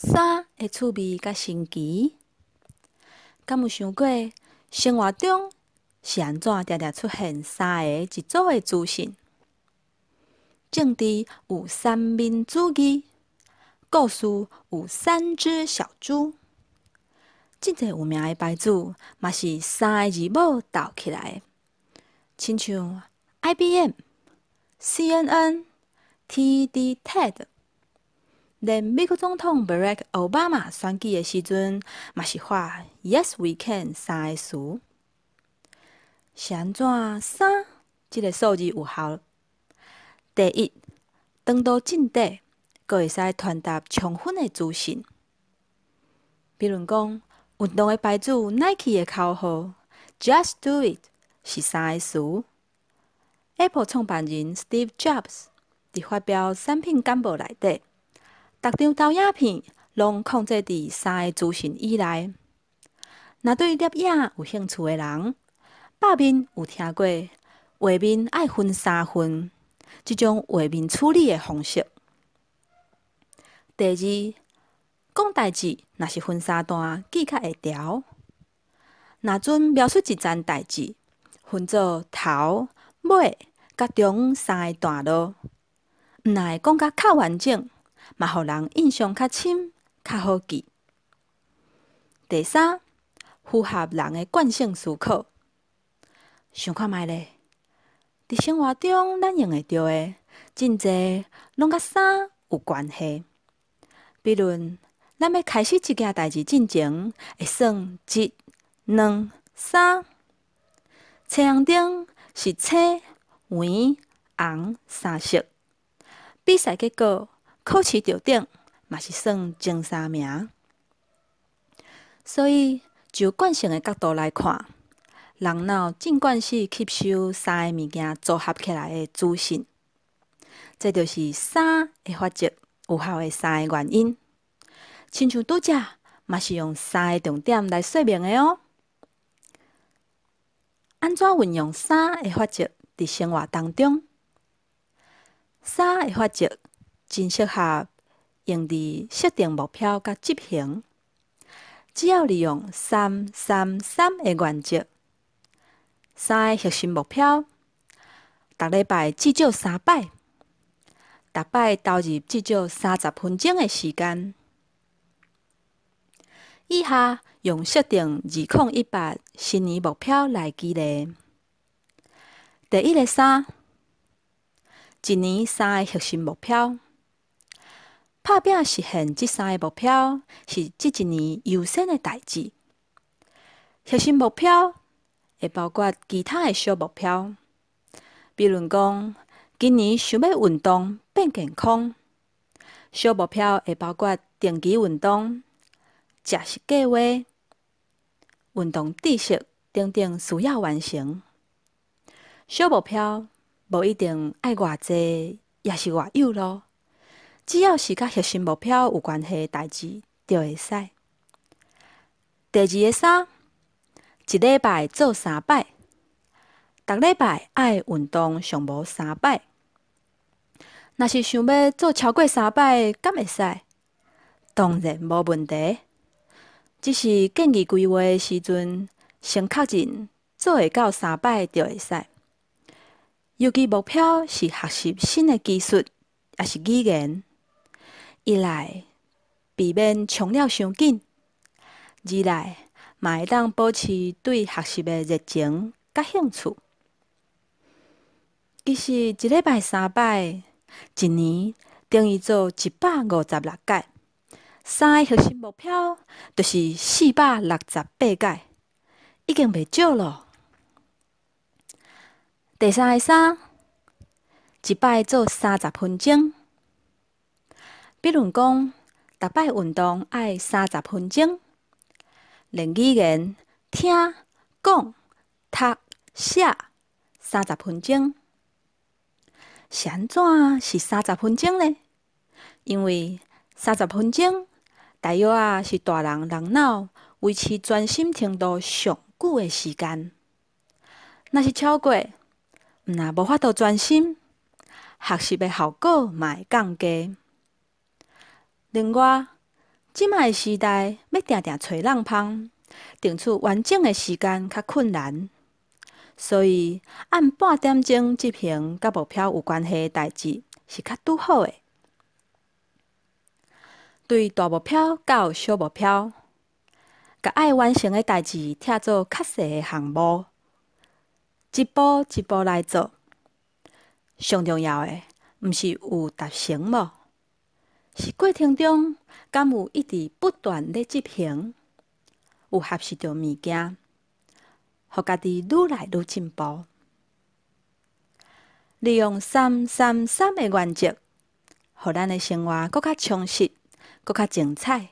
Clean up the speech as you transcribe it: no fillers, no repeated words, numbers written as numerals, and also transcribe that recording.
三的趣味佮神奇，敢有想過生活中是按怎定定出現三個一組的資訊？政治有三民主義，故事有三隻小豬。真濟有名的牌子嘛是三个字母鬥起來的，親像 IBM、CNN、TED、TED。連美國總統 Barack Obama 選舉的時陣，嘛是喊 Yes We Can 三个詞。是按怎三這个數字有效？第一，長度真短，閣會使傳達充分的資訊。比如講，運動的牌子 Nike 的口號 Just Do It 是三個詞。Apple 創辦人 Steve Jobs 佇發表產品簡報內底，逐張投影片攏控制佇三个資訊以內。若對攝影有興趣的人，百面有聽過畫面愛分三份這種畫面處理的方式。第二，講代誌若是分三段，記較會牢。若準描述一層代誌，分做頭、尾佮中三個段落，毋但會講甲較完整，嘛予人印象較深、較好記。第三，符合人的慣性思考。想看覓咧？佇生活中，咱用會著的，真濟攏佮三有關係。比如，咱欲開始一件代誌進前，會算一、兩、三。青紅燈是青、黃、紅三色。比賽結果，考試著等嘛是算前三名。所以，就慣性的角度來看，人腦真慣勢吸收三个物件組合起來的資訊，這就是三的法則有效的三个原因。親像拄才嘛是用三个重點來說明的哦。按怎運用三的法則佇生活當中？三的法則真適合用佇設定目標佮執行。只要利用三三三的原則，三个核心目標，逐禮拜至少三擺，逐擺投入至少30分鐘的時間。以下用設定2018新年目標來舉例。第一个三，一年三个核心目標，拍拚實現這三个目標是這一年優先的代誌。核心目標會包括其他的小目標，比如講，今年想欲運動變健康，小目標會包括定期運動、食食計畫、運動知識等等需要完成。小目標無一定愛偌濟，抑是偌幼囉，只要是佮核心目標有關係的代誌，就會使。第二个三，一禮拜做三擺，逐禮拜愛運動上無三擺。若是想欲做超過三擺，敢會使？當然無問題。只是建議規劃的時陣，先確認做會到三擺就會使。尤其目標是學習新的技術，抑是語言，一來避免衝了傷緊，二來嘛會當保持對學習的熱情佮興趣。其實一禮拜三擺，一年等於做156擺。三个核心目標就是468擺，已經袂少囉。第三个三，一擺做30分鐘。比如講，逐擺運動愛三十分鐘，練語言、聽、講、讀、寫三十分鐘。是按怎是三十分鐘呢？因為三十分鐘大約仔是大人人腦維持專心程度上久的時間。若是超過，毋但無法度專心，學習的效果嘛會降低。另外，這馬的時代，欲定定揣人芳，爭取完整的時間較困難，所以按半點鐘執行佮目標有關係的代誌是較拄好的。對大目標到小目標，共愛完成的代誌拆做較細的項目，一步一步來做。上重要的，毋是有達成無，是過程中敢有一直不斷咧執行，有學習著物件，予家己愈來愈進步。利用三三三的原則，予咱的生活閣較充實，閣較精彩。